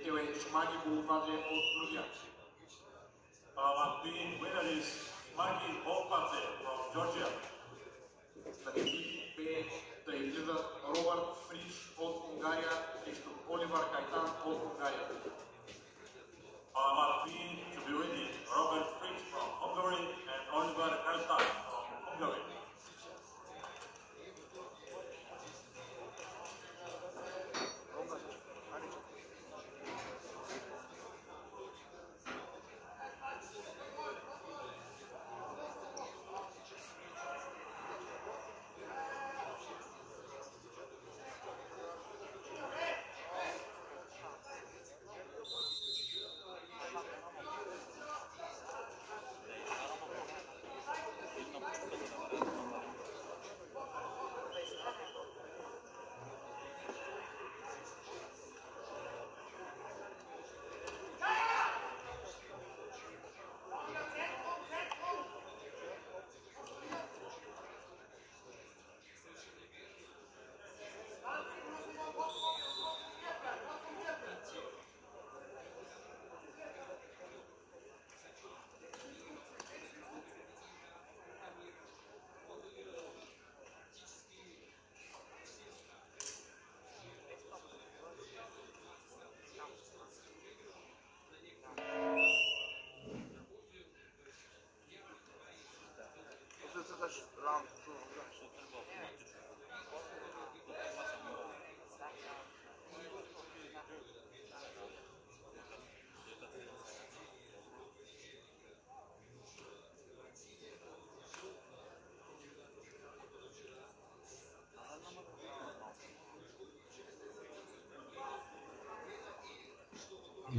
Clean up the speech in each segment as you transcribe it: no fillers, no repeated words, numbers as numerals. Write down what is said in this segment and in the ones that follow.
Победител е Шмаги Булбадзе от Грузия. Paralympic B winner is Shmagi Bolkvadze from Georgia. На екип Б да излизат Робърт Фрич от Унгария срещу Оливър Кайтан от Унгария. Paralympic B to be ready, Robert Fritsch from Hungary and Oliver Kajtan from Hungary.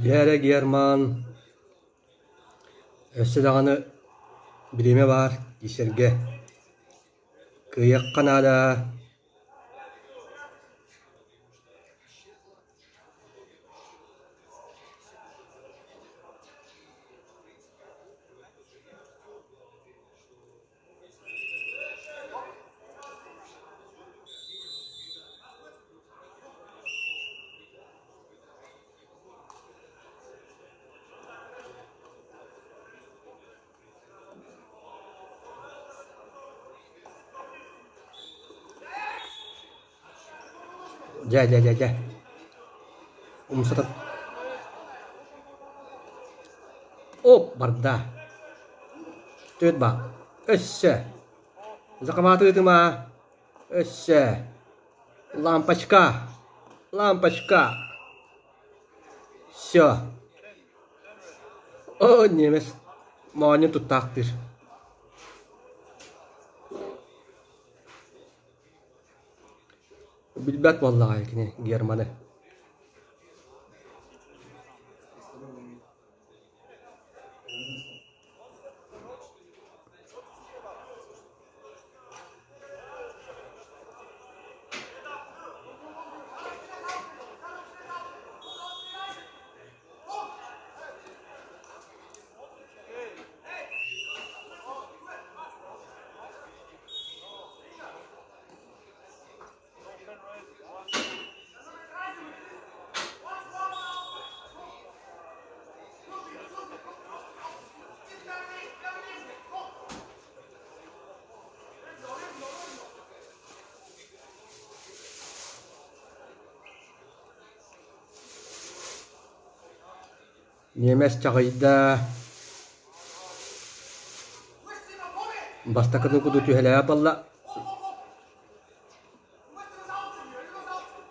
Дьэ эрэ Герман, өссө даҕаны бириэмэ баар киирсэргэ, кыайыахха наада. Дьэ дьэ дьэ дьэ умсата Оп барда Түөрт баа Өссө Закамаатыытыма Өссө Лампочка Лампочка Все О, немец моонньун туттаахтыыр. Билбэт буоллаҕа кини Германы. Ньиэмэс чаҕыйда, бастакыны курдук түһэлээх буолла,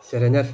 сэрэнэр.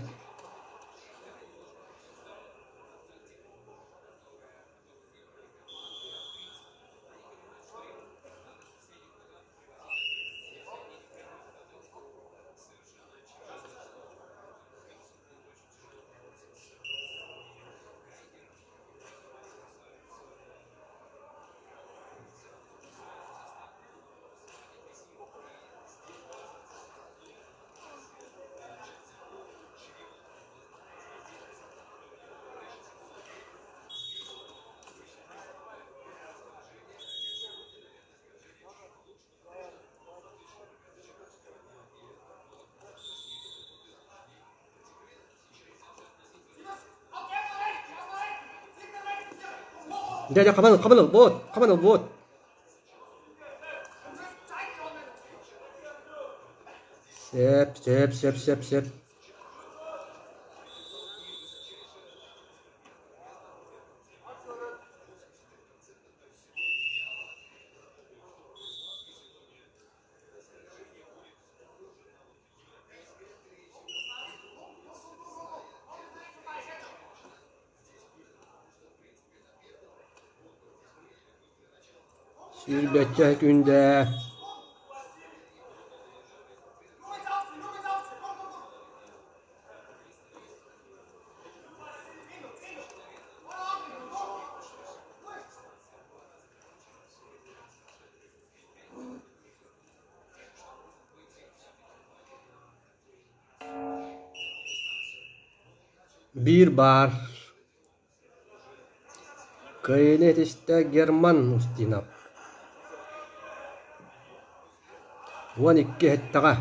Дядя хабан хабан ылбыт, хабан ылбыт. Сөп, сөп, сөп, сөп, сөп. Сүүрбэччэ күндэ Биир баар Кыайыыны этистэ Герман Устинов 12 иһиттэҕэ.